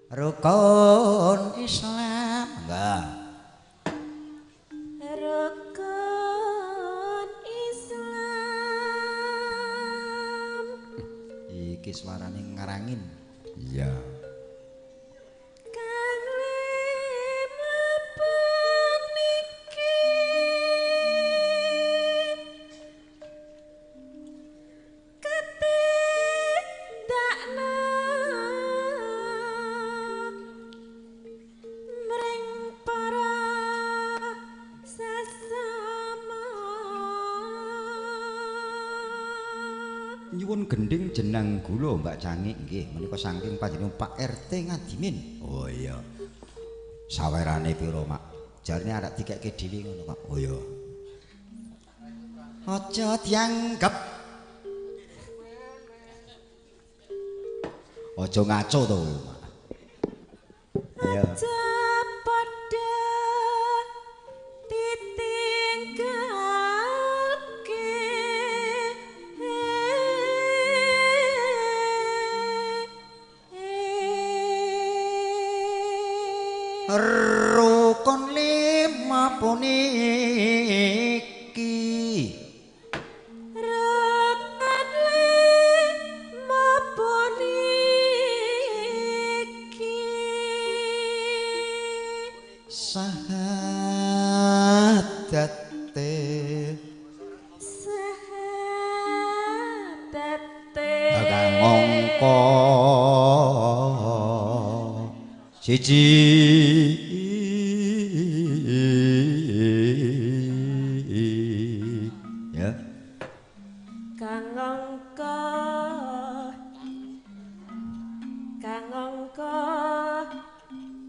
Rukun Islam. Enggak. Rukun Islam. Iki suarane ngarangin. Iya. Kang lima puniki ketindakna mring para sesama. Nyuwun gending jenang gula Mbak Cangik nggih menika saking panjenengan Pak RT Ngadimin. Oh iya. Sawerane pira, Mak? Jarine arek dikekke dhewe ngono, Pak. Oh iya. Aja dianggep. Aja ngaco to kowe, Mak. Ayo. Aja padha ditinggalke. Rukun lima puniki. Rukun lima puniki. Sahadate Sahadate kang angka siji. Ya. Kang angka kang angka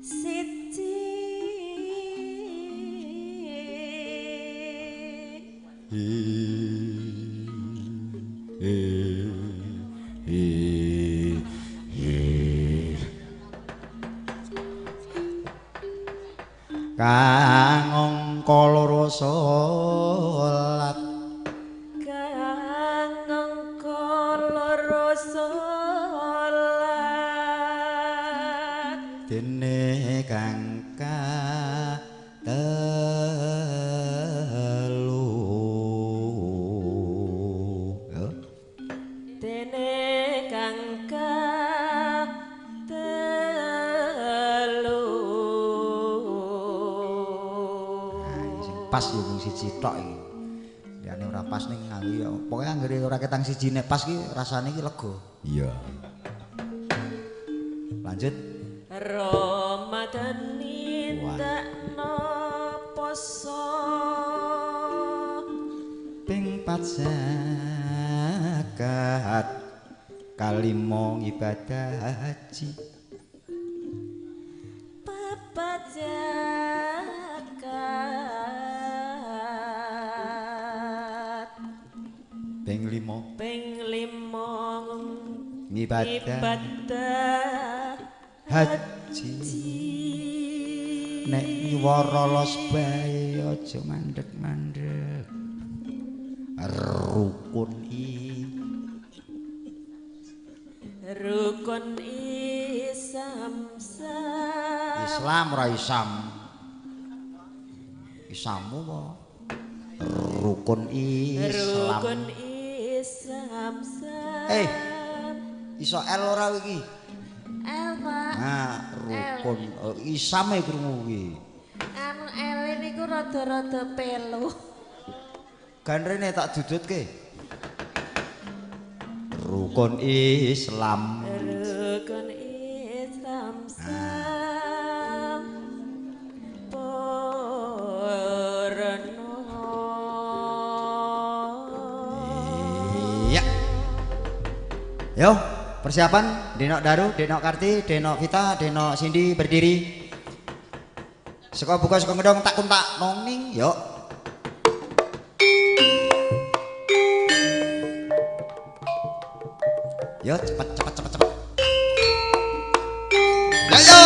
siji. Kang angka loro salat. Kang angka loro salat. Dene kang katelu. Ya. Dene kang katelu. Nah, iki sing pas ya mung siji tok iki. Liyane ora pas ning aku ya. Pokoke anggere ora ketang siji nek pas ki rasane iki lega. Iya. Lanjut. Ramadan nindakno poso Ping 4 zakat, kalima ibadah haji. Papat zakat. Ping 5 Ping 5 ngibadah ibadah haji. Nek nyuwara los bae aja mandek-mandek. Rukun i Rukun Islam Islam ora Isam. Isamu apa? Rukun Islam. Rukun Islam. Eh. Iso L ora iki? L, Pak. Nah, rukun Isame krungu kuwi. Anu L niku rada-rada pelu. Ganrene tak dudutke. Rukun Islam. Rukun Islam sampurna. Iya. Yo, persiapan Denok Daru, Denok Karti, Denok Vita, Denok Cindy berdiri. Seko buka seko ngedong tak kuntak nongning, yuk. Yo, cepat cepat cepat cepat. Ayo.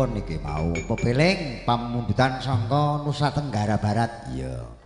Kliwon iki mau pepeling pamundutan sangka Nusa Tenggara Barat. Iya.